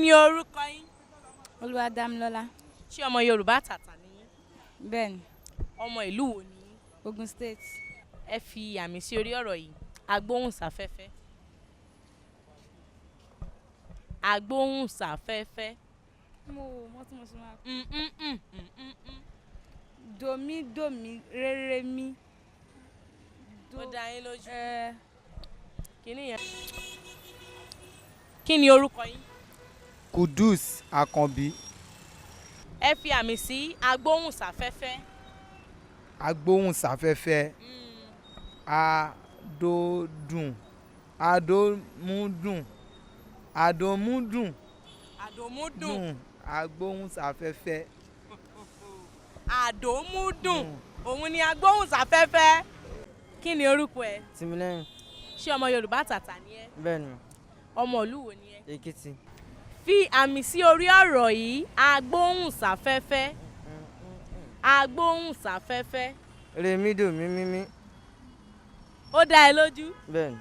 Ni orúkọ yín? Olúwadámilọ́lá. Ṣé ọmọ Yorùbá tàtà ni yín? Bẹ́ẹ̀ni. Ọmọ ìlú wo ni yín? Ogun State. Ẹ fi àmì sí orí ọ̀rọ̀ yìí: agbóhùnsáfẹ́fẹ́. Agbóhùnsáfẹ́fẹ́. Mo ò mọ̀ tí mo ṣe máa. Mm, mm, mm, mm, mm, mm. Domi domi rere mi. Ó dá yín lójú? Ẹ. Kí ni yẹn? Kí ni orúkọ yín? Kudus Akànbí. Ẹ fi àmì sí agbóhùnsáfẹ́fẹ́. Agbóhùnsáfẹ́fẹ́. Adódùn, adómúdùn, àdómúdùn. Àdòmúdùn. Dùn, agbóhùnsáfẹ́fẹ́. Àdòmúdùn òun ni agbóhùnsáfẹ́fẹ́. Kí ni orúkọ ẹ? Tìmílẹ́yìn. Ṣé ọmọ Yorùbá tàtà ni ẹ? Bẹ́ẹ̀ni. Ọmọ ìlú wo ni ẹ? Èkìtì. Fi àmì sí orí ọ̀rọ̀ yìí: agbóhùnsáfẹ́fẹ́. Agbóhùnsáfẹ́fẹ́. Rèmídò mímímí. Ó dá ẹ lójú? Bẹ́ẹ̀ni.